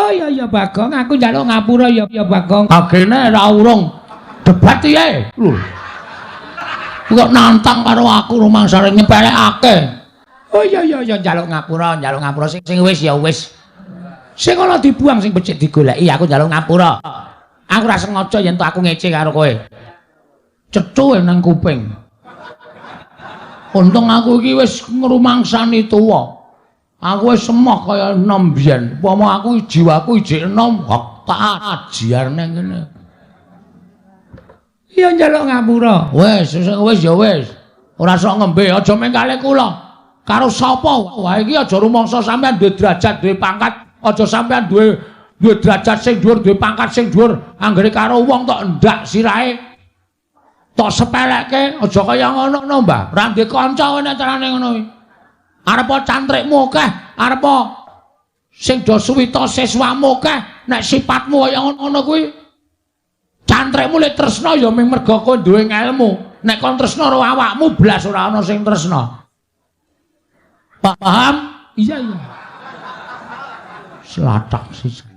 Oh iya iya Bagong, aku njaluk ngapura ya ya Bagong. Agene ra urung debat piye? Lho. Kok nantang karo aku rumangsane nyepelekake. Oh iya iya iya njaluk ngapura sing sing wis ya wis. Sing ana dibuang sing becik digoleki, aku njaluk ngapura. Aku ora sengaja yen to aku ngece karo kowe. Cethuke nang kuping. Untung aku iki wis ngrumangsani tuwa. Aku wis emoh kaya enom biyen. Upama aku jiwaku ijik enom, hak tak ajiar nang kene. Iya njaluk ngapura. Wis, wis ya wis. Ora sok ngembe, aja mengkale kula. Karo sapa? Wah iki aja rumangsa sampean duwe derajat, duwe pangkat, aja sampean duwe duwe derajat sing dhuwur, duwe pangkat sing dhuwur, anggere karo wong tok ndak sirahe. Tok sepelekke, aja kaya ngono no, Mbah. Ora duwe kanca kowe nek carane ngono kuwi. Arepa cantrikmu akeh, arepa sing do suwita siswamu akeh, nek sipatmu kaya ngono kuwi cantrikmu le tresna ya mung merga kowe duwe ngelmu. Nek kon tresna karo awakmu blas ora ana sing tresna. Paham? Iya iya. Selatak siji.